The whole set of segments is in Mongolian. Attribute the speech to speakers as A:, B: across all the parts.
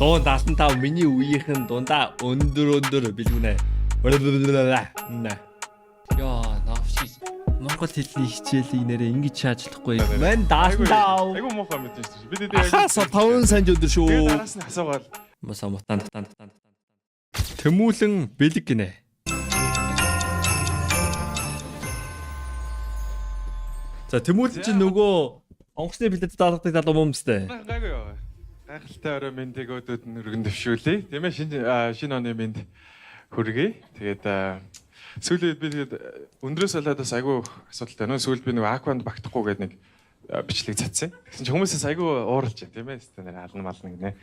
A: 175 миний үеийнхэн дундаа өндөр өндөр бэлгүнэ. Нэ. Яа, навши Монгол хэлний хичээлийг нэрээ ингэж шаачлахгүй. Мэн 75.
B: Айгу муухай мэдэн шүү дээ. Би тэгээд
A: Ахаас 5 санж өндөр шүү.
B: Тэгээд араас нь асуугаал.
A: Маса мутан татан татан. Тэмүүлэн бэлэг гинэ. За тэмүүлэн чинь нөгөө онгоцны бэлдэд даалгадаг залуу юм өстэй.
B: Гайгүй юу. Гайхалтай орой мэндийг өдөөд нь өргөн дэвшүүлье. Тийм ээ шинэ шинэ оны мэнд хүргэе. Тэгээд сүүлийн үед би тэгээд өндрөөс болоод бас айгүй асуудалтай. Нөө сүүлд би нөгөө акванд багтахгүй гэдэг нэг бичлэг цацсан. Тэгсэн чинь хүмүүсээс айгүй ууралж байна тийм ээ. Тэстэ нэр ална мална гинэ.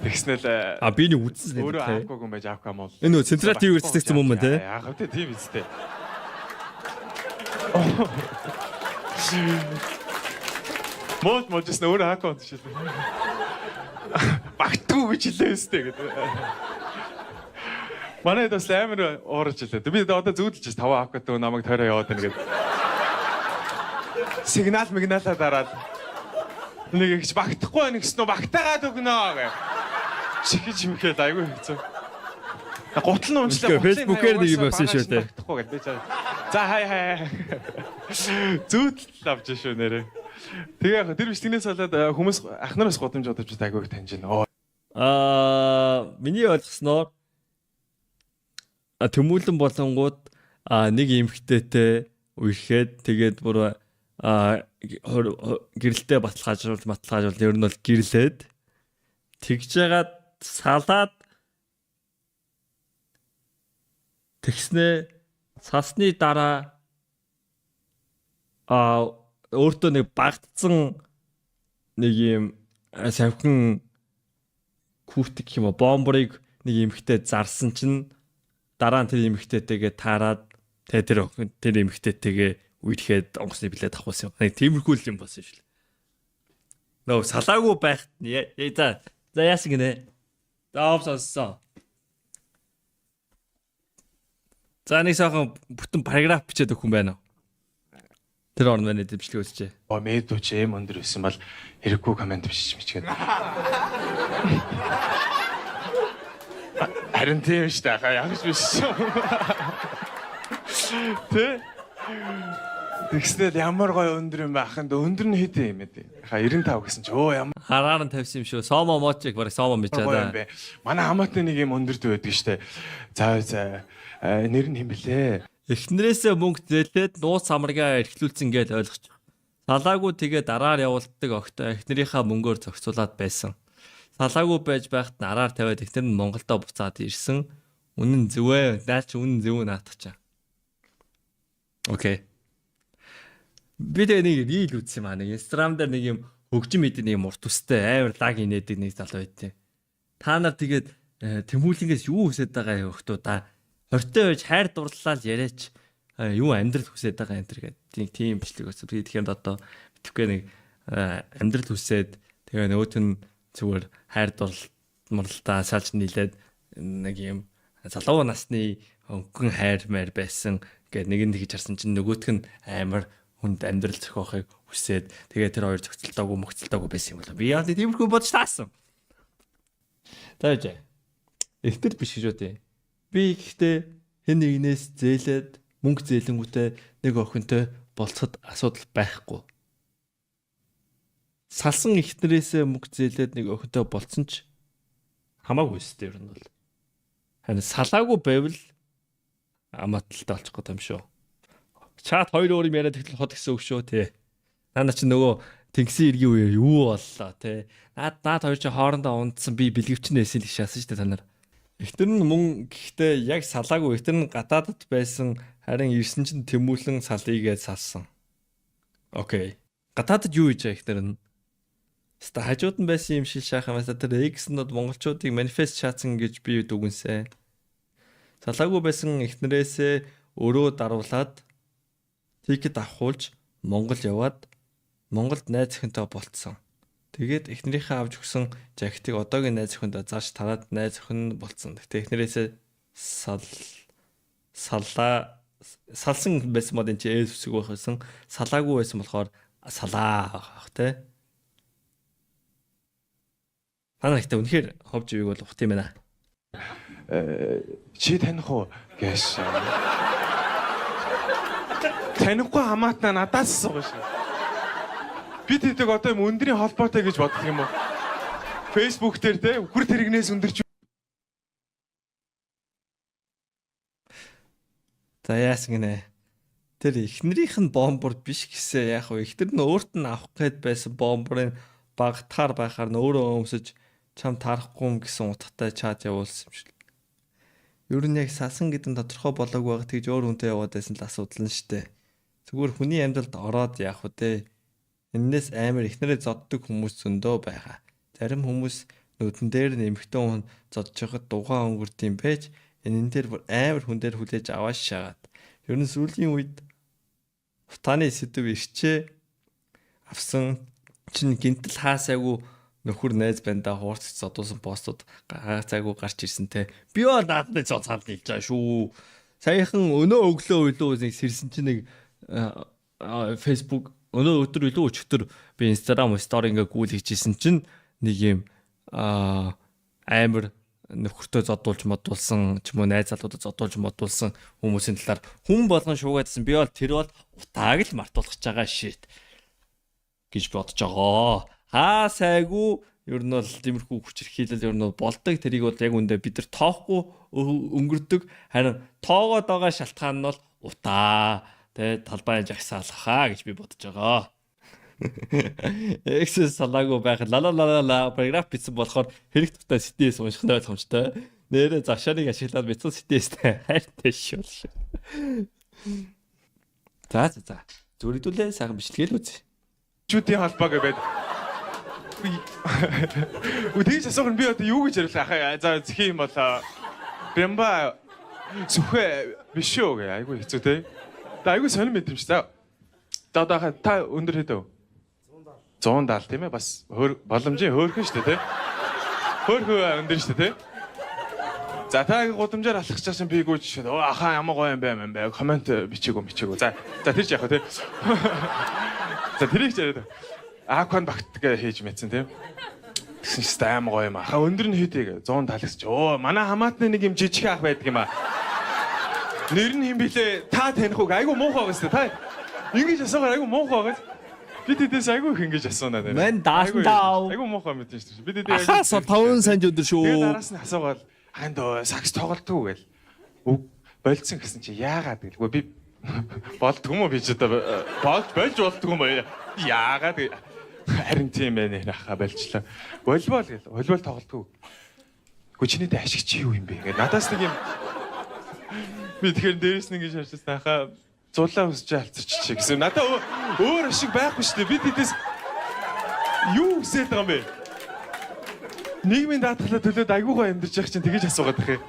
B: Тэгснэл
A: А би нэг үзсэн
B: өөрөө
A: нэ.
B: акваг юм байж аква мол.
A: Энэ нөгөө Централ ТV үргэлжлэгдсэн юм байна, тий?
B: Яг вэ тийм үстэй. Мод можсэн өөрөө аква шилээ. Багтгүй гэж хэлээ өстэй гэдэг. Манай бас амар уурж илээ. Би одоо зүүдэлж 5 аква дөө намайг тойроо яваад байна гэдэг. Сигнал мигналаа дараад нэг ихч багтахгүй байна гэсэн үү багтаагаад өгнө гэ. Чихэж михэд айгүй хэцүү. Гутал нь унчлаа.
A: Үнэхээр Facebook-ээр нэг юм болсон шүү дээ.
B: Багтахгүй гэдэг би чаа. За хай хай. Зүүдэл авч шүү нэрээ. Тэгээ яг тэр бичлэгнээс болоод хүмүүс ах нараас гудамж одож айгүй их таньж байна.
A: Аа миний ойлгосноор тэмүүлэн болонгууд нэг эмхтэйтэй үерхэд тэгээд бүр гэрэлтэй баталгаажуул маталгаажуул ер нь бол гэрлээд тэгж жагаад салаад тэгснээ салсны дараа өөртөө нэг багтсан нэг юм савхин күртик юм уу бомбрыг нэг эмхтэй зарсан чинь дараа нь тэр эмхтэйтэйгээ таарад тэ тэр охин тэр эмхтэйтэйгээ үерхэд онгоцны билет авахсан юм. Нэг тиймэрхүү л юм болсон шүү дээ. Нөө салаагүй байхад за за яасан гинэ. За ов сонссон. За нэг сайхан бүтэн параграф бичээд өгөх юм байна уу? Тэр орн байна дэмжлэг өсчээ.
B: Оо мэдүү чи эм өндөр байсан бол хэрэггүй комент бичиж мичгээд. Харин тийм шүү дээ. Яг ч биш. Тэ? Тэгснээр ямар гоё өндөр юм бэ аханд өндөр нь хэд юм бэ? Ха 95 гэсэн чи өө ямар
A: Хараар нь тавьсан юм шүү. Сомо мочиг бараг сомо
B: гоё юм
A: мичээ.
B: бэ? Манай хамаатны нэг юм өндөрд байдаг штэ. За за нэр нь хэм бэлээ?
A: Эхнэрээсээ мөнгө зээлээд нууц самаргаа эрхлүүлсэн гэж ойлгочих. Салаагүй тэгээ дараар явуулдаг огтой эхнэрийнхаа мөнгөөр зохицуулаад байсан. Салаагүй байж байхад нараар тавиад эхнэр нь Монголдо буцаад ирсэн. Үнэн зүвэ. Наа чи үнэн зөв наатах чаа. Окей. Би тэгээ нэг reel үзсэн юм аа. Нэг Instagram дээр нэг юм хөгжим мэдээ нэг юм урт төстэй амар лаг инээдэг нэг залуу байт. Та нар тэгээд тэмүүлэнгээс юу хүсэж байгаа юм хөлтөө да. Хортой байж хайр дурлалаа л яриач юу амьдрал хүсэж байгаа энэ төр гэдэг тийм бичлэг байсан. Би тэгэхээр одоо битвгүй нэг амьдрал хүсээд тэгээ нөгөөт нь зүгээр хайр дурлал мурлалтаа салж нийлээд нэг юм залуу насны өнгөн хайр майр байсан гэд нэг нь тэгж харсан чинь нөгөөх нь амар хүнд амьдрал зохиохыг хүсээд тэгээ тэр хоёр зохицолтоогүй мөхцөлтоогүй байсан юм болоо. Би яг тиймэрхүү бодож таасан. За яж. Эхтэр биш гэж үү. Би гэхдээ хэн нэгнээс зээлээд мөнгө зээлэнгүүтээ нэг охинтой болцоход асуудал байхгүй. Салсан эхнэрээсээ мөнгө зээлээд нэг охинтой болцсон ч хамаагүй өстэй ер нь бол. Харин салаагүй байвал амааталтай болчих гээд юм шүү. Чат хоёр өөр юм яриад тэгтэл хот гэсэн үг шүү тий. Наа чи нөгөө тэнгисийн эргийн үеэр юу боллоо тий. Наад наад хоёр чи хоорондоо унтсан би бэлгэвч нээсэн л шаасан шүү дээ та нар. Эхтэр нь мөн гэхдээ яг салаагүй эхтэр нь гадаадд байсан харин ирсэн чинь тэмүүлэн салъя гэж салсан. Окей. Гадаадд юу хийж байгаа эхтэр нь? Ста хажууд нь байсан юм шиг шаах юм аа тэр X-нууд монголчуудыг манифест шаацсан гэж би дүгнсэн. Салаагүй байсан эхнэрээсээ өрөө даруулаад тикет авахулж Монгол яваад Монголд найз охинтой болцсон. Тэгээд эхнэрийнхээ авч өгсөн жакетыг одоогийн найз охиндоо зарж тараад найз охин нь болцсон. Гэтэ эхнэрээсээ сал салаа салсан байсан мод энэ чи ээс үсэг байх байсан. Салаагүй байсан болохоор салаа байх те. Та нар ихтэй үнэхээр хов живийг бол ухт юм байна.
B: Чи таних уу гэш. Танихгүй хамаатнаа надаас асуугаа шүү. Би тэдэг одоо юм өндрийн холбоотой гэж бодох юм уу? Facebook дээр те үхэр тэрэгнээс өндөрч
A: За яасан гинэ. Тэр эхнэрийнх нь бомбор биш гэсээ яах вэ? Эхнэр нь өөрт нь авах гээд байсан бомборын багтахаар байхаар нь өөрөө өмсөж чам таарахгүй юм гэсэн утгатай чат явуулсан юм шиг. Ер нь яг салсан гэдэг нь тодорхой болоогүй байгаа тэгж өөр хүнтэй яваад байсан л асуудал нь штэ. Зүгээр хүний амьдралд ороод яах вэ те? Эннээс амар эхнэрээ зоддог хүмүүс зөндөө байгаа. Зарим хүмүүс нүдэн дээр нь эмэгтэй хүн зодж байхад дугаан өнгөрд юм байж энэн дээр бүр амар хүн дээр хүлээж аваад шагаад. Ер нь сүүлийн үед утааны сэдв ирчээ авсан чинь гинтэл хаасайгүй нөхөр найз бандаа хуурц зодуулсан постууд гацаагүй гарч ирсэн те. Би бол наадны зод цаанд нийлж байгаа шүү. Саяхан өнөө өглөө илүү нэг сэрсэн чинь нэг Facebook өнөө өдөр илүү өчтөр би Instagram story ингээ гүйл хийжсэн чинь нэг юм амар нөхөртөө зодуулж модуулсан ч юм уу найз залуудад зодуулж модуулсан хүмүүсийн талаар хүн болгон шуугаадсэн. Би бол тэр бол утааг л мартуулах гэж байгаа shit гэж бодож байгаа. Хаа сайгүй ер нь бол тиймэрхүү хүчирхийлэл ер нь бол болдог. Тэрийг бол яг үндэ бид нар тоохгүй өнгөрдөг. Харин тоогоод байгаа шалтгаан нь бол утаа тэ талбайн жагсаалхаа гэж би бодож байгаа. Excel салаагүй байх ла ла ла ла параграф бичсэн болохоор хэрэг тухтай CTS унших нь ойлгомжтой. Нэрээ завшааныг ашиглаад бичсэн CTS-тэй хайртай шүү. За за за. Зүрэгдүүлээ сайхан бичлэгээл үзье.
B: чүүдийн холбоо гэ байд. Үгүй тэгж асуух нь би одоо юу гэж хариулах ахаа за зэхий юм бол бямба сүхэ биш үү гэ айгүй хэцүү те. Та айгүй сонир мэдрэмж за. За одоо хаа та өндөр хэд вэ? 170 тийм ээ бас боломжийн хөөрхөн шүү дээ те. Хөөрхөн өндөр шүү дээ те. За та гудамжаар алхах чаасан би гүйж өө ахаа ямар гоё юм бэ юм бэ коммент бичээгүй мичээгүй. За за тэр ч яах вэ те. За тэрийг ч яриад. Акван багт гэ хийж мэдсэн тийм. Тэгсэн чинь аим гоё юм. Ахаа өндөр нь хэдийг 170 гэсэн чи. Оо манай хамаатны нэг юм жижиг ах байдаг юм аа. Нэр нь хэн блэ? Та таних уу? Айгу муухай байгаа сте. Та ингэж асуугаар айгу муухай байгаа. Би тэдээс айгу их ингэж асуунаа нэр.
A: Мэн 75.
B: Айгу муухай мэдэн шүү дээ. Би тэдээ
A: Ахаас 5 санд өдөр шүү.
B: Тэгээд араас нь асуугаал ханд сакс тоглолтгүй гээл. Үг болцсон гэсэн чи яагаад гэлгүй би болдгүй юм уу би ч одоо болж болж болдгүй юм уу яагаад харин тийм ээ нэр ахаа болчлаа. Волейбол гэл волейбол тоглолтгүй. Үгүй чиний дэ ашиг чи юу юм бэ ингээд надаас нэг юм би тэгэхээр дээрээс нь ингэж харчихсан ахаа зулаа өсч алцарч чи гэсэн. Надаа өөр ашиг байхгүй шүү дээ. Би тэдээс юу хүсээд байгаа юм бэ? Нийгмийн даатгалаа төлөөд айгуугаа амьдарч явах чинь тэгэж асуугаад байх юм.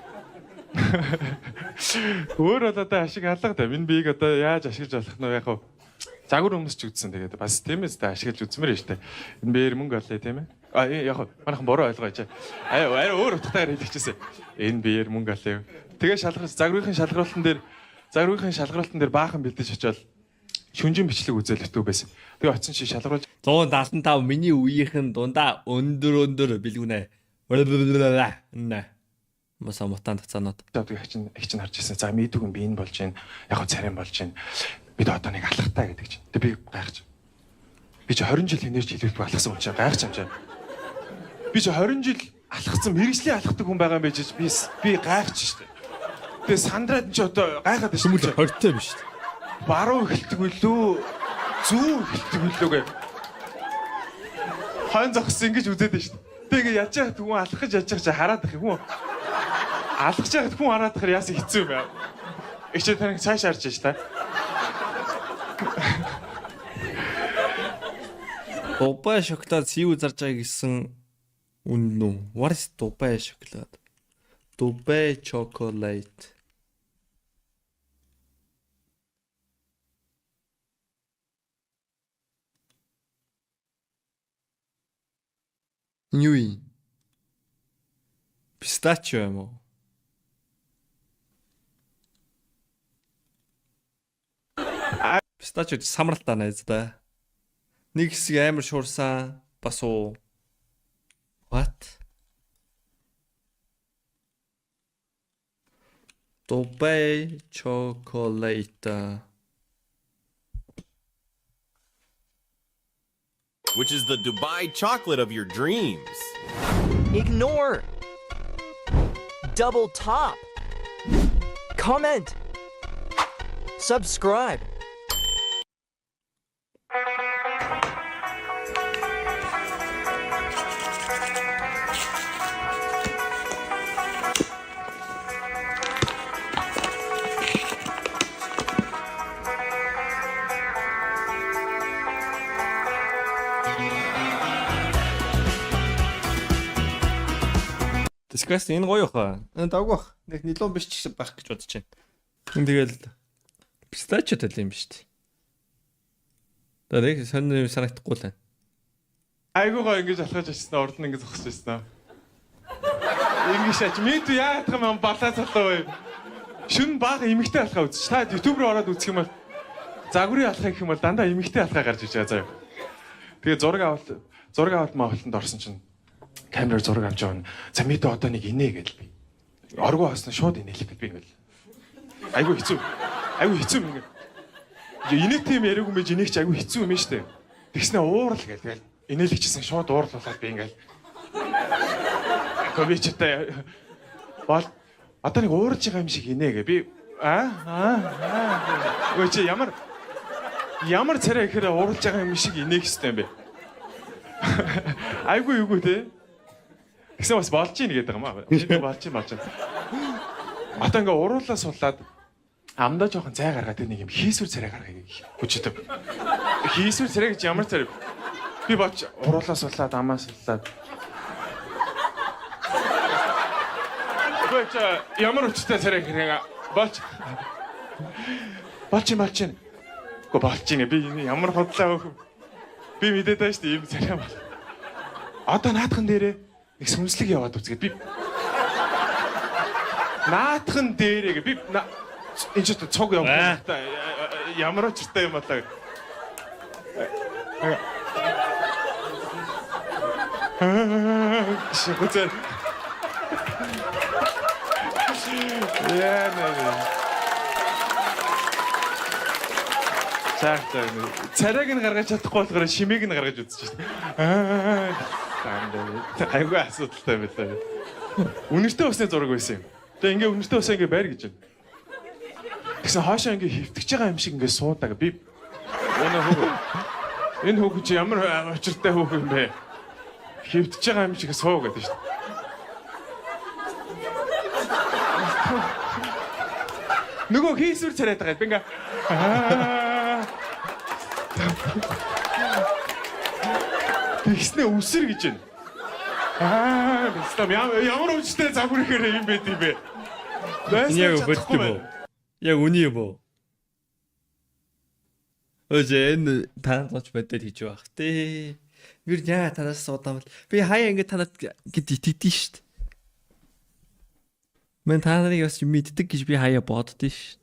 B: Өөр бол одоо ашиг алга да. Минь биеийг одоо яаж ашиглаж болох нь вэ яг вэ? Загвар өмсч үзсэн тэгээд бас тийм ээ та ашиглаж үзмээр шүү дээ. Энэ биеэр мөнгө олъё тийм ээ. А яг вэ манайхан буруу ойлгооч. Аа арай өөр утгатайгаар хэлчихсэн. Энэ биеэр мөнгө олъё. Тэгээ шалгарч загварын шалгаруултан дээр загварын шалгаруултан дээр баахан бэлдэж очивол шүнжин бичлэг үзэл өтөө байсан. Тэгээ очисон чи шалгаруулж
A: 175 миний үеийнхэн дундаа өндөр өндөр бэлгүнэ. Нэ. Маса мутан тацаанууд.
B: авдаг их чинь их чинь харж ирсэн. За мэддэг юм би энэ болж байна. Яг гоо царим болж байна. Бид одоо нэг алхахтаа гэдэг чинь. Тэг би гайхаж. Би чи 20 жил хинээр ч хэлүүлбэг алхсан хүн чинь гайхаж юм чинь. Би чи 20 жил алхацсан мэрэгжлийн алхдаг хүн байгаа юм байж би би гайхаж штэ. Тэгээ сандраад чи одоо гайхаад байна
A: Шүмэл
B: шүү.
A: 20-тэй биш.
B: Баруун эхэлдэг үлээ зүүн эхэлдэг үлээ гэ. Хойн зогссон ингэж үзээд байна шүү. Тэг ингээ яаж яхад хүн алхаж яаж яхад чи хараад байх юм хүн. Алхаж яхад хүн хараад байхаар яасан хэцүү юм бэ? Их чи таныг цааш харж байна шүү та.
A: Дубай шоколад сив зарж байгаа гэсэн үнэн үү? What is Дубай шоколад? Дубай chocolate. Энэ юу юм? Пистачио юм уу? Пистачио самралтаа найз да. Нэг хэсэг амар шуурсан бас уу. What? Dubai chocolate.
C: Which is the Dubai chocolate of your dreams.
D: Ignore. Double top. Comment. Subscribe.
A: Disgusting, энэ гоё хаа. Энэ давгүй бах. Нэг нилуун биш ч гэсэн байх гэж бодож байна. Энэ тэгэл пистачио тал юм биш үү? Тэгээ нэг сонин юм санагдахгүй л байна.
B: Айгуу гоо ингэж алхаж очсон, урд нь ингэж зогсож ирсэн. Ингэж шаач мэд яагаад юм балаа залуу вэ? Шүн бага эмэгтэй алхаа үзчих. Та YouTube руу ороод үзэх юм бол загварын алхаа гэх юм бол дандаа эмэгтэй алхаа гарч иж байгаа заяа. Тэгээ зураг авалт маавалтанд орсон чинь камераар зураг авч явна. За, мэдээ одоо нэг инээ гэл би. Оргуу хасна, шууд инээлэх гэл би ингээл. Айгуу хэцүү. Айгуу хэцүү юм ингээ. Инээтэй юм яриаггүй мэж инээх чи айгуу хэцүү юм штэ. Тэгснэ уурал гэл, тэгэл инээлэгчсэн шууд уурлуулаад би ингээл. Ковичтай бол одоо нэг уурж байгаа юм шиг инээ гэ би аа аа аа. Өө, чи ямар ямар царай ихээр ууралж байгаа юм шиг инээх хэвтэй юм бэ? Айгуу юугүй те. Тэгсэн бас болж ийн гэдэг юм аа. Би болж ийн, болж ийн. Одоо ингээ уруулаа суллаад амдаа жоохон зай гаргаад тэр нэг юм хийсвэр царай гаргая гэж хүчдэг. Хийсвэр царай гэж ямар царай? Би болж уруулаа суллаад, амаа суллаад. Үгүй, ямар өчтэй царай хэрэг болж болж болж ийн. Үгүй, болж ийн, би энэ ямар худлаа өөх. Би мэдээд байгаа шүү дээ, ийм царай бол. Одоо наадхан дээрээ нэг сүнслэг яваад үзгээд би наадхан дээрээ би энэ ч одоо цуг явах та ямар учиртай юм болоо. Шигүцэн. Яа нэ. Цаах цаа. Царайг нь гаргаж чадахгүй болохоор шимийг нь гаргаж үзчихсэн. Аа. Айгүй асуудалтай байлаа. Үнэртэй усны зураг байсан юм. Тэгээ ингээ үнэртэй усаа ингээ байр гэж байна. Тэгсэн хоошоо ингээ хөвтөж байгаа юм шиг ингээ суудаг. Би энэ хүүх, энэ хүүхэн чи ямар учиртай хүүхэн юм бэ? Хөвтөж байгаа юм шиг суу гэдэг шүү дээ. Нөгөө хийсвэр царайд байгаа. Би ингээ аа. Тэгснэ үсэр гэж байна. Аа, бистам ямар өвчтэй загвар ихээр юм байт юм бэ?
A: Энэ яг бодит юм уу? Яг үний юм уу? Өөжөө, энэ танад оч бодод хийж байх те. Би яа танаас суудаам бол би хаяа ингэ танад гэд итгэдэй шүү дээ. Мэн та нарыг бас мэддэг гэж би хаяа боддөө ш.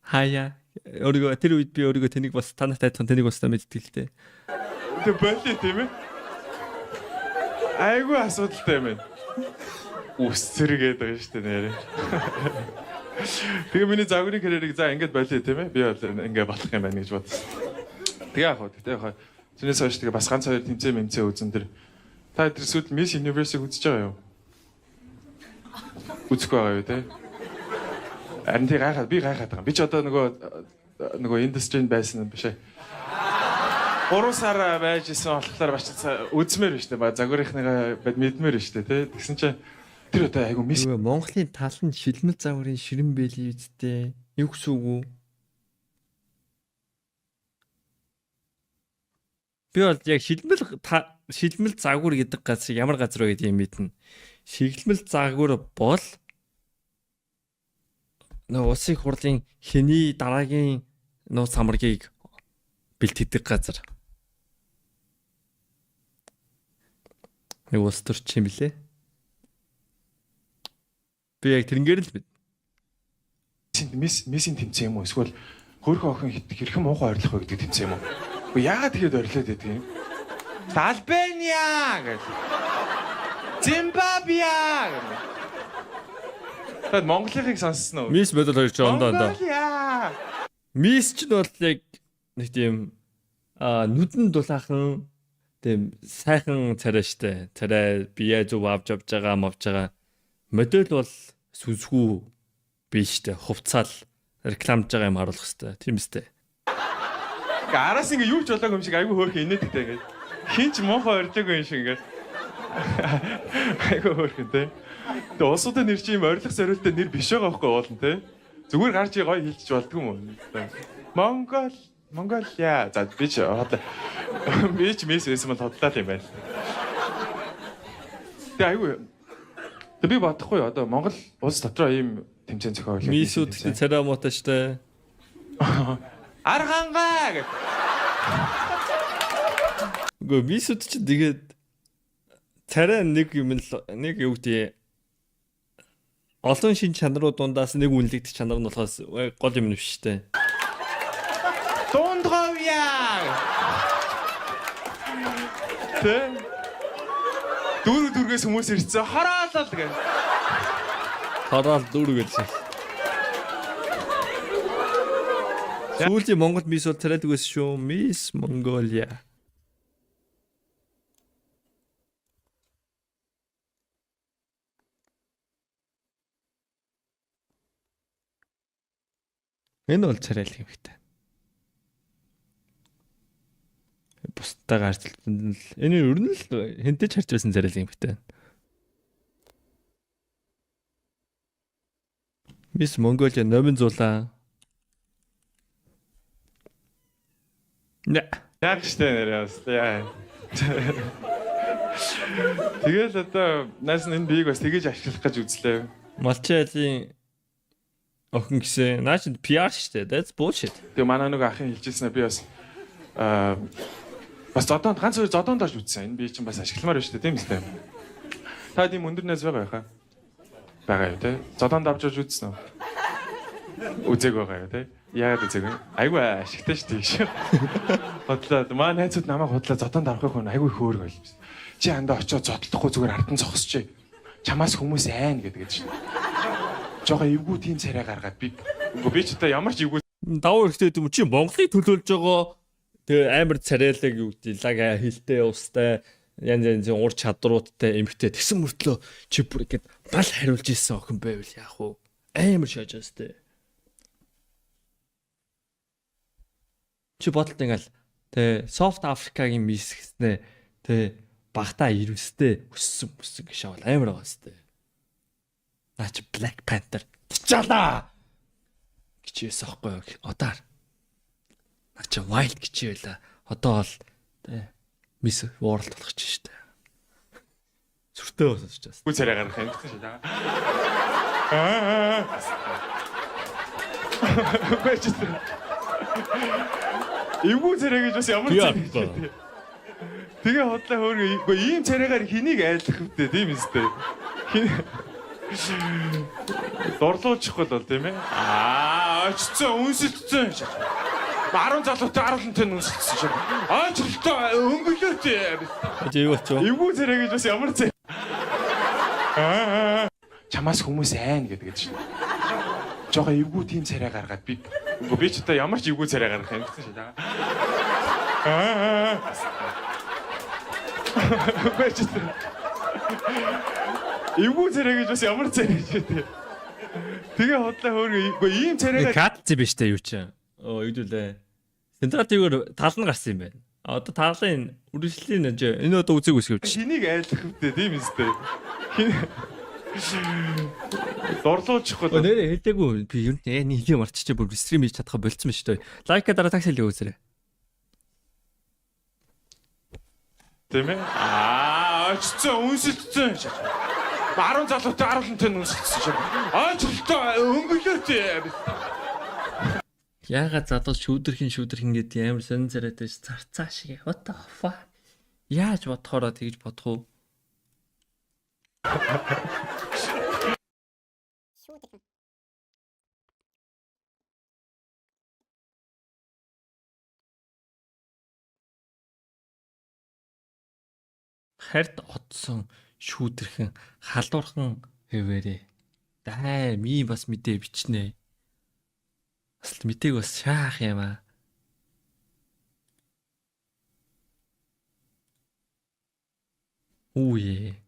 A: Хаяа өөрийгөө тэр үед би өөрийгөө тэнийг бас танарт адилхан тэнийг бас мэддэг л дээ.
B: Тэг боли, тийм ээ. Айгүй асуудалтай юм байна. Үсэргээд байгаа шүү дээ нэрээ. Тэгээ миний загварын карьерийг за ингэж болио, тийм ээ. Би бол ингэ болох юм байна гэж бодсон. Тэгээ яг хөө тэгтээ яг тэрнээс хойш тэгээ бас ганц хоёр тэмцээн мэмцээ үзэн тэр та тэр сүйд Miss Universe-ыг үзэж байгаа юу? Үзэхгүй байгаа юу, те? Харин тий, гайхаад, би гайхаад байгаа. Би ч одоо нөгөө industry-нд байсан юм биш ээ. 3 сар байж исэн болохоор бас үзмээр биш үү? Загварынхныгаа бад мэдмээр биш үү, те? Тэгсэн чинь тэр одоо айгу Miss
A: Нөгөө Монголын тал нь шилмэл загварын ширэн бэлий үсттэй. Юу гэсэн үг үү? Би бол яг шилмэл загвар гэдэг газар ямар газар вэ гэдгийг мэднэ. Шилмэл загвар бол нөгөө улсын хурлын хиний дараагийн нууц самаргийг бэлтгэдэг газар. Нэг улс төрч юм блэ? Би яг тэрнгээр л бид.
B: Miss-ийн тэмцээн юм уу? Эсвэл хөөрхөн охин хэрхэн муухай ойрлох вэ гэдэг тэмцээн юм уу? Үгүй, яагаад тэгэхэд орилоод байдаг юм? Албания гэх. Зимбабве гэх. Та Монголынхыг сонссон уу?
A: Miss Model хоёр ч ондоо ондоо.
B: Монголиа.
A: Miss ч нь бол яг нэг тийм нүдэн дулаахан тийм сайхан царай штэ. Царай бие зүв авч авч байгаа мавж байгаа. Модель бол сүнсгүү биш штэ. Хувцаал рекламж байгаа юм харуулах хэвээр. Тийм үстэй.
B: Ингээ араас ингээ юу ч болоогүй юм шиг айгүй хөөрхөн инээдэгтэй ингээ. Хин ч муухай оржоогүй юм шиг ингээ. Айгүй хөөрхөн те. Тэгээ улсуудын нэр чи юм орилох зориултаа нэр биш байгаа байхгүй уулын те. Зүгээр гарч гоё хэлчих болдгүй юм уу? Монгол Монголиа. За би ч хотлаа. Би ч мис байсан бол хотлаа юм байна. Тэгээ айгүй. Тэгээ би бодохгүй одоо Монгол улс дотроо ийм тэмцээн зохиол.
A: Миссүүд гэхдээ царай муутай штэ.
B: Архангаа гэх.
A: Үгүй миссүүд чинь тэгээд царай нэг юм л нэг юу гэдэг олон шин чанарууд дундаас нэг үнэлэгдэх чанар нь болохоос гол юм биш штэ.
B: Дундговья. Тэ. Дүүрэг дүүргээс хүмүүс ирсэн. Хороолол гэх.
A: Хороол дүүрэг гэж. Сүүлийн Монгол мисс бол царайлаг байсан шүү. Мисс Монголиа. Энэ бол царайлаг юм хтэй. Бусдаа харьцалтанд л энэ ер нь л хэнтэй ч харж байсан царайлаг юм хтэй. Мисс Монголиа номин зулаа. Нэ.
B: Яг штэ нэрээ бас. Яа. Тэгэл одоо нааш энэ биеийг бас тэгэж ашиглах гэж үзлээ.
A: Малчайлын охин гэсэн. Наа чинь PR штэ. That's bullshit.
B: Тэгээ манай нэг ахын хэлжсэнээр би бас бас зодоонд ганц хоёр зодоонд орж үзсэн. Энэ бие чинь бас ашигламаар байна штэ, тийм үстэй. Та тийм өндөр найз байгаа яхаа? Байгаа юу те? Зодоонд авч орж үзсэн үү? Үзег байгаа юу те? Яагаад үзег вэ? Айгүй ашигтай штэ гэж. Бодлоо. Манай найзууд намайг худлаа зодоонд авахын хүн айгүй хөөрг байл. Чи андаа очиод зодлохгүй зүгээр ард нь зогсчих. Чамаас хүмүүс айн гэдэг штэ. Жохоо эвгүй тийм царай гаргаад би үгүй би ч одоо ямар ч эвгүй
A: Давуу хэрэгтэй юм чи Монголыг төлөөлж байгаа тэгээ амар царайлаг юу гэдэг лаг хилтэй устай янз янзын ур чадруудтай эмхтэй тэгсэн мөртлөө чи бүр ингэж мал хариулж исэн охин байвал яах вэ? Амар шааж байгаа сте. Чи бодолт ингээл тэ Софт Африкагийн мисс гэснэ тэ багтаа ирвэстэй өссөн өссөн гэж шавал амар байгаа сте. Наа чи Black Panther T'Challa гэж байсан аахгүй юу? Одоо наа чи Wild гэж байла. Одоо бол тэ Miss World болох гэж штэ. Сүртэй сонсож байна.
B: Үгүй царай гаргах юм гэсэн шээ. Аа. Үгүй ч тийм. Эвгүй царай гэж бас ямар царай гэж вэ? Тэгээ хотлоо хөөргөө үгүй ийм царайгаар хэнийг айлах вүтэ тийм үстэй. Дурлуулчихгүй бол тийм ээ. Аа, очсон, үнсэлтсэн. 10 залуутай 10 тэн үнсэлтсэн шээ. Ойчлолтой өнгөлөөтэй.
A: Чи юу болчих вэ?
B: Эвгүй царай гэж бас ямар царай. Аа. Чамаас хүмүүс айн гэдэг шин. Жохоо эвгүй тийм царай гаргаад би үгүй би ч одоо ямар ч эвгүй царай гаргах юм гэсэн шээ. Аа. Үгүй ч тийм. Эвгүй царай гэж бас ямар царай гэж вэ? Тэгээ хотлоо хөөргөө үгүй ийм царайгаар
A: Катци биш тэ юу чи. Оо юу дүүлээ. Централ ТV-гээр тал нь гарсан юм байна. А одоо талын үргэлжлэлийн энэ одоо үзег үсгэвч.
B: хэнийг айлах вүтэ тийм үстэй. Дурлуулчихгүй.
A: Өө нэрээ хэлээгүй би ер нь нэг хэлээ марччихээ бүр стрим хийж чадхаа болцсон биш үү. Лайка дараа такси хэлээ үзээрэй.
B: Тийм ээ. Аа, очсон, үнсэлтсэн. 10 залуутай 10 тэн үнсэлтсэн шээ. Ойчлолтой өнгөлөөтэй.
A: Яагаад залуу шүүдэрхэн шүүдэрхэн гэдэг амар сонин царайтай ш зарцаа шиг. What the fuck? Яаж бодохоороо тэгж бодох уу? Хард одсон шүүдэрхэн халуурхан хэвээрээ Дайм ийм бас мэдээ бичнэ. Бас л мэдээг бас шаах юм аа. Үе.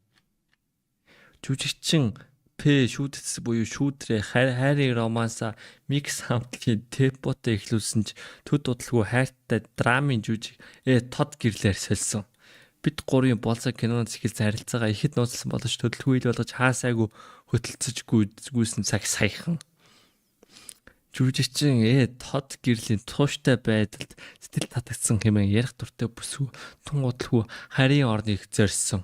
A: Жүжигчин П шүүдэц буюу шүүдрээ хайрын романса микс хамтлагийн темпотой эхлүүлсэн ч төд удалгүй хайртай драмын жүжиг тод гэрлээр сольсон. Бид гурийн болцоо киноноос эхэлсэн харилцаагаа ихэд нууцлсан боловч хөдөлгөөн ил болгож хаа сайгүй хөтөлцөж гүйсэн цаг саяхан. Жүжигчин тод гэрлийн тууштай байдалд сэтгэл татагдсан хэмээн ярих дуртай бүсгүй тун удалгүй харийн орныг зорьсон.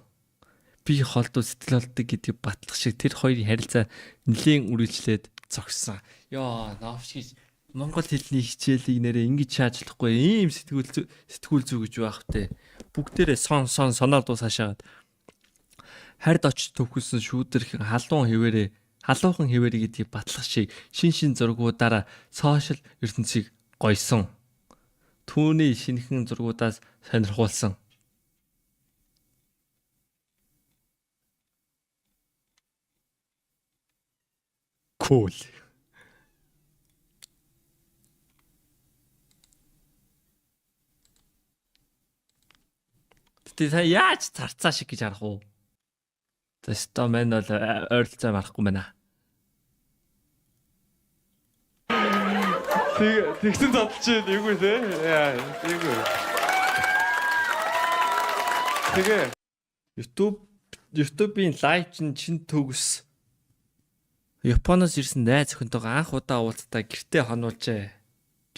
A: Би холдуу сэтгэл холддог гэдгийг батлах шиг тэр хоёрын харилцаа нэлээн үргэлжлээд зогссон. Йоо, новш гэж монгол хэлний хичээлийг нэрээ ингэж шаачлахгүй ийм сэтгүүл зүү гэж байх вэ? Бүгдээрээ сон сон соноор дуусаашаад хард очиж төвхөлсөн шүүдэрхэн халуун хэвээрээ халуухан хэвээрээ гэдгийг батлах шиг шин шин зургуудаараа сошиал ертөнцийг гойсон. Түүний шинэхэн зургуудаас сонирхуулсан. Cool. Гэтэ та яаж царцаа шиг гэж харах уу? За сто мэн бол ойролцоо марахгүй байна.
B: Тэг тэгсэн задлж байна эйгүй те. Яа, эйгүй. Тэгээ
A: YouTube-ийн live чинь чин төгс Японоос ирсэн найз охинтойгоо анх удаа уулзтаа гэртээ хонуулжээ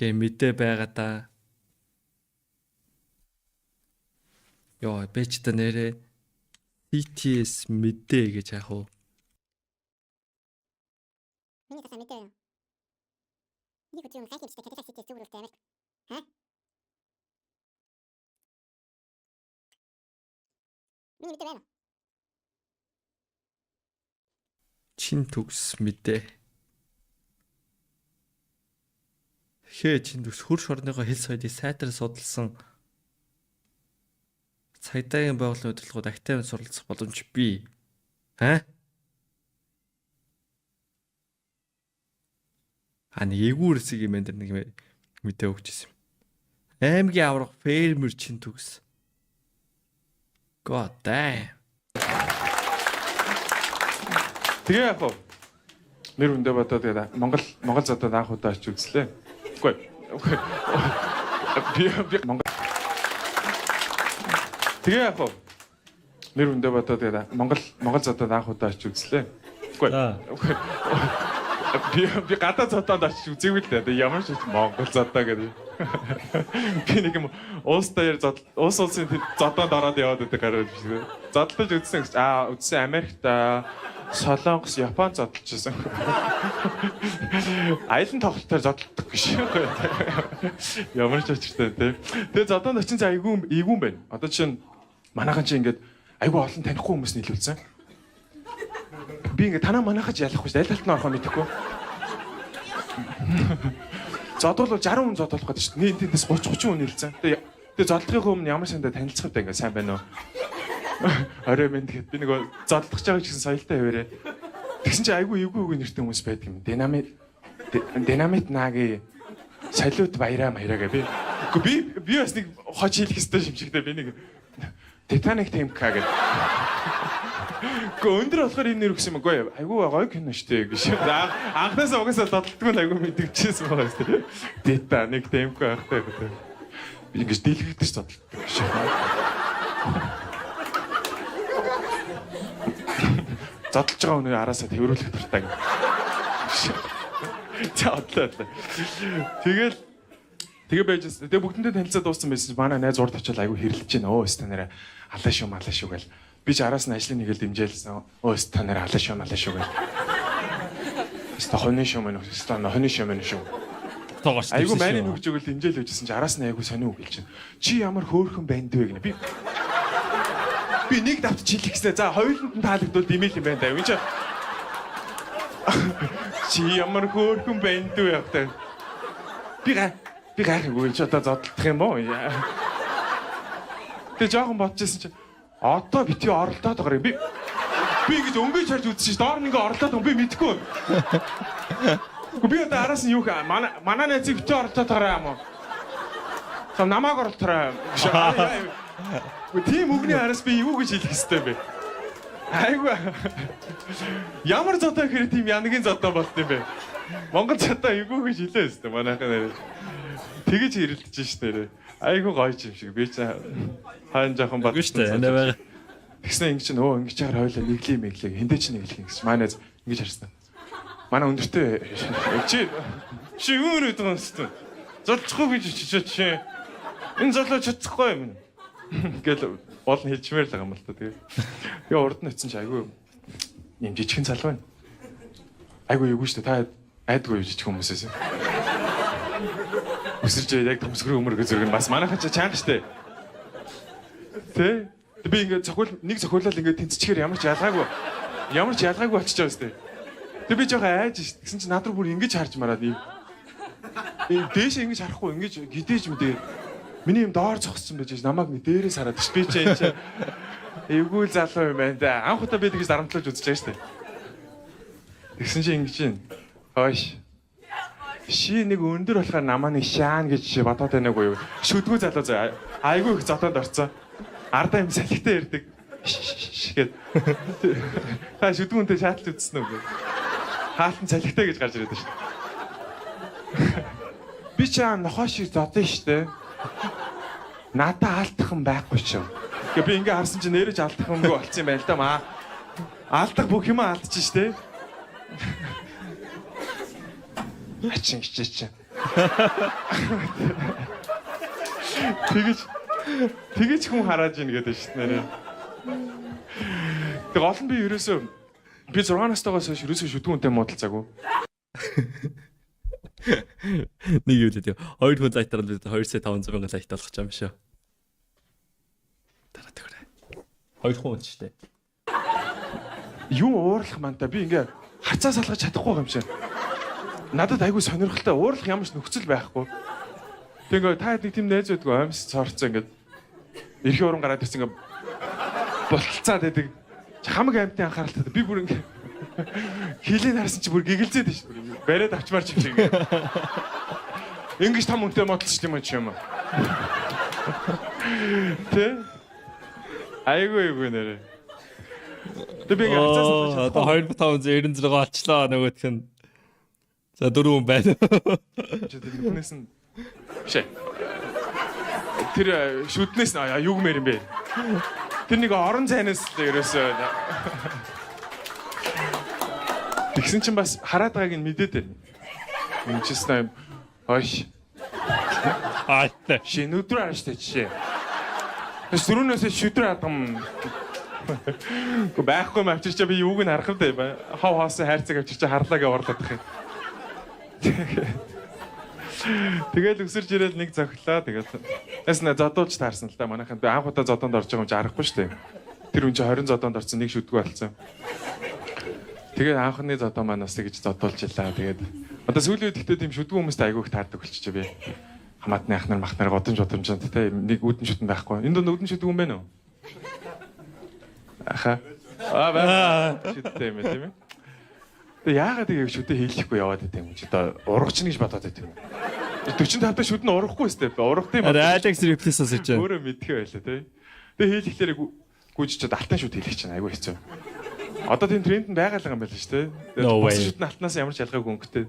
A: гэ мэдээ байгаа да. Йоо, бэч та нэрээ CTS мэдээ гэж яах вэ?
E: Миний тасаа мэдээ байна. Нэг өдрийн өмнө хайхын бичдэг Cadillac CTS зүгүүрэлтэй Америк. Ха? Миний мэдээ байна.
A: Чин төгс мэдээ. Хээ чин төгс хөр шорныгоо хэл соёлыг сайтар судалсан цагдаагийн байгууллагын удирдлагууд академид суралцах боломж бий. Ха? А нэг эвгүүр хэсэг юм энэ нэг мэдээ өгч ирсэн юм. Аймгийн аврах фермер чин төгс. God damn.
B: Тэгээ яг хуу нэр хүндээ бодоод тэгээд Монгол зодод анх удаа очиж үзлээ. Үгүй. Би Монгол Тэгээ яг хуу нэр хүндээ бодоод тэгээд Монгол зодод анх удаа очиж үзлээ. Үгүй. Би гадаа зодоонд очиж үзээгүй л дээ. Ямар ч Монгол зодоо гэдэг. Би нэг юм уус даяар зодол уус улсын зодоонд ороод яваад байдаг гараад биш. Зодлож үзсэн гэж аа үзсэн Америкт Солонгос, Япон зодолж байсан. Аялан тоглолтоор зодолдог гэж. Ямар ч учиртай тий. Тэгээ зодоонд очин цаа айгүй эйгүүн байна. Одоо чинь манайхан чинь ингээд айгүй олон танихгүй хүмүүс нийлүүлсэн. Би ингээд танаа манайхаж ялахгүй шүү. Аль талд нь орохоо мэдэхгүй. Зодвол 60 хүн зодуулах гэдэг шүү. Нийт тэндээс 30 30 хүн нийлсэн. Тэгээ зодлохын өмнө ямар сандаа танилцах вэ ингээд сайн байна уу? Орой минь тэгэхэд би нөгөө зодлох гэж байгаа ч гэсэн соёлтой хэвээрээ. Тэгсэн чинь айгүй эвгүй нэртэй хүмүүс байдаг юм. Динамит наги салют баяраа маяра гэ би. Үгүй би бас нэг хож хийх ёстой юм шигтэй би нэг Титаник Темка гэдэг. Үгүй өндөр болохоор энэ нэр өгсөн юм. Үгүй айгүй гоё кино шүү дээ гэж. Анхнаасаа угаасаа зодтолтгүй л айгүй мэдгэжсэн байгаа шүү дээ. Титаник Темка ахтай гэдэг. Би ингэж дэлгэгдэж зодтолдог гэж. Зодолж байгаа хүний араасаа тэрвэрлэх дуртай гэх. За одлоо. Тэгэл тэгээ байж тэгээ бүгдэндээ танилцаад дууссан байсан чинь манай найз урд очил айгүй хэрэлж байна. Өө өстө нэрэ алаа шүү малаа шүү гэл. Би ч араас нь ажлын нэгээл дэмжээлсэн. Өө өстө нэрэ алаа шүү малаа шүү гэл. Өстө хонь шүү мэн өстө хонь шүү мэн шүү. Айгүй майны нүгж өгөл дэмжээл өгчсэн чи араас нь айгүй сонио үг хэлж байна. Чи ямар хөөрхөн байна дэ гэнэ. Би нэг давт чилэх гэснэ. За хоёуланд нь таалагдвал димэл юм байна даа. Энд чи ямар хөөрхөн байна дүү явах та. Би гайхаагүй чи одоо зодтолдох юм уу? Тэгээ жоохон бодчихсон чи одоо бити оролдоод байгаа юм. Би ингэж өнгөж харж үзсэн чинь доор нь ингээ орлоод байгаа, би мэдэхгүй. Гэхдээ би одоо араас нь юу хаа манай найзыг битээ орлоод гараа юм уу? Сам намааг орлотороо. Тийм үгний араас би юу гэж хэлэх ёстой юм бэ? Айгүй. Ямар зодоо гэхээр тийм янагийн зодоо болт юм бэ? Монгол зодоо эвгүй гэж хэлээ ёстой манайхан нэрээ. Тэгэж хэрэлдэж ш нэрээ. Айгүй гоё юм шиг. Би ч хайн жоохон
A: Үгүй шүү дээ. Энэ байгаа.
B: Тэгснэ ингэ чинь өө ингэж яхаар хойлоо нэглээ мэглээ. Хиндэ чи нэглэх юм гэсэн. Манай найз ингэж харсан. Манай өндөртэй чи чи юу нэ гэдэг юм бэ? Золцохгүй гэж чичээ чи. Энэ золоо чадахгүй юм. Гэл бол нь хэлчмээр л байгаа юм л та тэгээ. Тэгээ урд нь очисон чи айгүй юм жижигхэн залуу байна. Айгүй эвгүй шүү дээ. Та айдгүй жижиг хүмүүсээс. Өсөрж яг төмсгөрийн өмөргө зүрх нь бас манайхан ч чанга шүү дээ. Тэ? Би ингээд цохиул нэг цохиулал ингээд тэнцчихээр ямар ч ялгаагүй ямар ч ялгаагүй болчихж байгаа сте. Тэг би жоохон айж ш. Тэгсэн чинь над руу бүр ингэж харж мараад ийм дээш ингэж харахгүй ингэж гидэж мэдээ. Миний юм доор зогссон байж намайг ингэ дээрээс хараад ш. Би чи энэ чи эвгүй л залуу юм байна да. Анх удаа би тэгж дарамтлуулж үзэж байгаа штэ. Тэгсэн чинь ингэж юм. Хойш. Ши нэг өндөр болохоор намаа нэг шаан гэж бодоод байна уу юу? Шүдгүү залуу заа. Айгүй их зодоонд орцсон. Ардаа юм салхитай ярьдаг. Гэт. Та шүдгүү үнтэй шаатал үзсэн үү? Хаалтан салхитай гэж гарч ирээд шүү. Би чи аа нохоо шиг зодсон шүү дээ. Надаа алдах юм байхгүй ч юм. Гэ би ингээ харсан чи нэрэж алдах юмгүй болцсон юм байна л да маа. Алдах бүх юм алдчих шүү дээ. Ачин гिचээ чи. Тэгэж хүн харааж ийн гэдэг шүү дээ нэрээ. Тэг гол нь би ерөөсөө би 6 настайгаас хойш ерөөсөө шүдгүн үнтэй муудалцаагүй.
A: Нэг юу л дээ. Хоёр хүн лайк дараад бид 2 сая 500 мянган лайк болгох юм шүү. Дараа төгрөө. Хоёр хүн шүү дээ.
B: Юм уурлах манта би ингээ харцаа салгаж чадахгүй юм шиг. Надад айгүй сонирхолтой уурлах ямар ч нөхцөл байхгүй. Тэг ингээ та хэд нэг тийм найз байдгүй амьс цорцоо ингээ эрхийн уран гараад ирсэн ингээ болтолцоод байдаг. Хамаг амьтны анхааралтай би бүр ингээ хилийн харсан чи бүр гэгэлзээд шүү дээ. Бариад авчмаар ч юм шиг ингээ. Ингиж том үнтэй модалч юм чи юм. Тэ? Айгүй айгүй нэрээ. Тэг би ингээ харцаа салгаж
A: Одоо 2596 олчлоо нөгөөх нь. За дөрөв хүн байна.
B: Чи тэр нүхнээс нь биш ээ. Тэр шүднээс нь юу гэмээр юм бэ? Тэр нэг орон зайнаас л ерөөсөө Тэгсэн чинь бас хараад байгааг нь мэдээд байна. Ингэжсэн хойш
A: Атай.
B: шин өдрөө харж та жишээ. Тэс дөрөвнөөс шүдрээ хадгам. Гэхдээ байхгүй юм авчирчаа би юуг нь харах вэ? Хав хоосон хайрцаг авчирчаа харлаа гэж орлоод тах юм. Тэгэл өсөрч ирэл нэг зохилоо. Тэгэл тэс нэ зодуулж таарсан л да. Манайхан би анх удаа зодоонд орж байгаа юм чи аргагүй шүү дээ. Тэр хүн чи 20 зодоонд орсон нэг шүдгүү болсон. Тэгээд анхны зодоо маань бас тэгж зодуулж илаа. Тэгээд одоо сүүлийн үед гэхдээ тийм шүдгүү хүмүүст айгүй их таардаг болчихжээ би. Хамаатны ах нар мах нар годомж бодомжонд те нэг үдэн шүтэн байхгүй. Энэ дунд үдэн шүтэн хүн байна уу? Аха. Аа байна. Шүттэй юм тийм ээ. Тэгээ яагаад ингэ шүдэ хийлэхгүй яваад байт юм чи одоо ургачна гэж бодоод байт юм. 45 та шүд нь урахгүй өстэй. Ургах юм.
A: Алекс реплис сонсож байна.
B: Өөрөө мэдхээ байлаа те. Тэгээ хийлэхлээр гүйж чад алтан шүд хийлэх чинь айгүй хэцүү. Одоо тийм тренд нь байгаа л юм байна шүү дээ.
A: Way.
B: Бус шүд нь алтнаас ямар ч ялгаагүй өнгөтэй.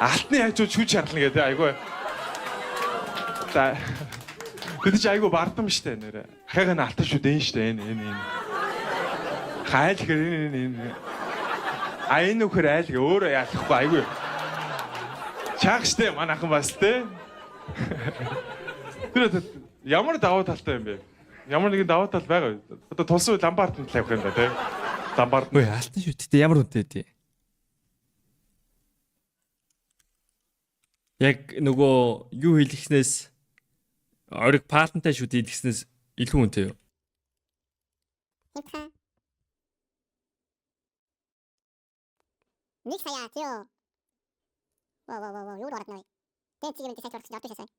B: Алтны хажууд шүд шарлана гэдэг айгүй. За Тэд чи айгүй бардам штэ нэрэ. Ахыгаа нь алтан шүд энэ штэ энэ энэ энэ. Хайл хэр энэ энэ энэ. А энэ үхэр айл гэ өөрөө ялахгүй айгүй. Чаах штэ манайхан бас те. Тэр ямар давуу талтай юм бэ? Ямар нэгэн давуу тал байгаа. Одоо тулсан үе ламбард нь тавих юм да те. Ламбард
A: Үгүй алтан шүттэй ямар үнэтэй тий. Яг нөгөө юу хийлгэснээс ориг паатантай шүд хийлгэснээс илүү үнэтэй юу?
E: Хямдхан. Нэг сая зөө. Во во во во юу ороод нэ. Тэн цэг юм сайж орсон ордог шасаа.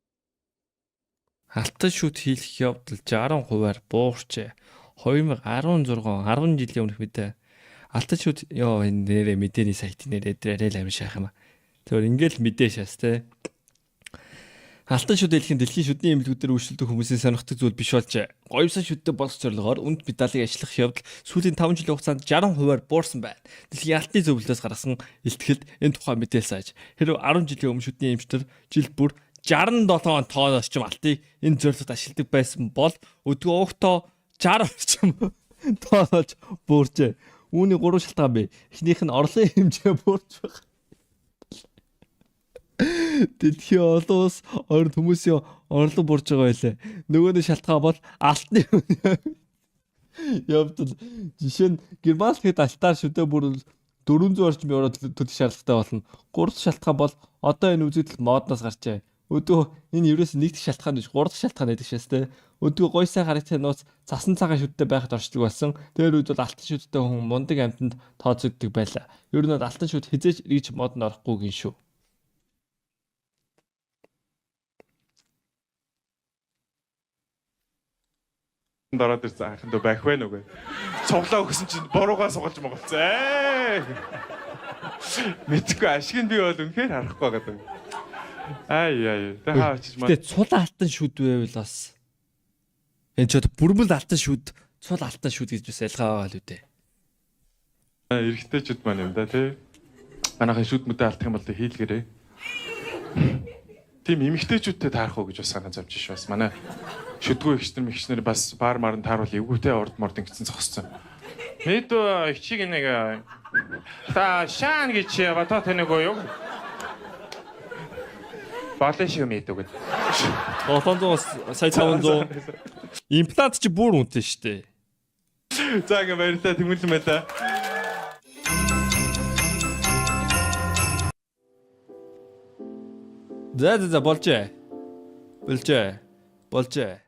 A: Алтан шүд хийлгэх явдал 60%-аар буурчээ. 2016 он 10 жилийн өмнөх мэдээ. Алтан шүд ёо энэ нэрээ мэдээний сайт нэрээ дээр арай л амин шаах юм а. Тэгэхээр ингээл мэдээ шээс те. Алтан шүд дэлхийн шүдний эмнэлгүүдээр үйлчлдэг хүмүүсийн сонирхдаг зүйл биш болж гоёмсон шүдтэй болох зорилгоор үнд медалийг ажиллах явдал сүүлийн 5 жилийн хугацаанд 60%-аар буурсан байна. Дэлхийн алтны зөвлөлөөс гаргасан илтгэлд энэ тухай мэдээлэл сааж. Хэрв 10 жилийн өмнө шүдний эмчтэр жил бүр 67 тонн орчим алтыг энэ зорилгод ашигладаг байсан бол өдгөө уухтаа 60 орчим тонн болж буурчээ. Үүний гурван шалтгаан бий. Эхнийх нь орлогын хэмжээ буурч байгаа. Дэлхийн олон улс орнд хүмүүсийн орлого буурж байгаа байлээ. Нөгөө нэг шалтгаан бол алтны явдал. Жишээ нь Герман хэд алтаар шүдэ бүр 400 орчим евро төлөх шаардлагатай болно. Гурав дахь шалтгаан бол одоо энэ үзэгдэл модноос гарчээ. Өдөө энэ ерөөс нэг дэх шалтгаан биш, гурав дахь шалтгаан гэдэг шээс те. Өдгөө гой сайн харагдсан нууц цасан цагаан шүдтэй байхад оршдог болсон. Тэр үед бол алтан шүдтэй хүн мундаг амьтанд тооцогддог байлаа. Ер нь бол алтан шүд хизээч эргэж модонд орохгүй гин шүү.
B: Ороод ирсэн анхан дөө байх вэ нүгэ. Цуглаа өгсөн чинь буруугаа сугалж моголцсон. Ээ. Мэдхгүй ашиг нь би бол үнэхээр харахгүй байгаа даа. Ай яа. Тэ хаа очиж маа.
A: Гэтэ цул алтан шүд байвал бас энэ ч одоо бүрмэл алтан шүд, цул алтан шүд гэж бас ялгаа байгаа л үү дээ.
B: Эрэгтэйчүүд маань юм да тий. Манайхан шүд мүдэ алдах юм бол хийлгэрээ. Тийм эмэгтэйчүүдтэй таарах уу гэж бас санаа зовж ш бас. Манай шүдгүү эгчнэр мэгчнэр бас баар марн тааруул эвгүйтэй урд морд ингэсэн зогссон. Мэдүү ичиг нэг та шаан гэж бата тэнэгөө юу? Балын шиг мэдүү гэд.
A: 700 сая 500 имплант чи бүр үнэтэй шүү дээ.
B: За ингээ баярлалаа тэмүүлэн байлаа.
A: За за за болжээ. Болжээ. Болжээ.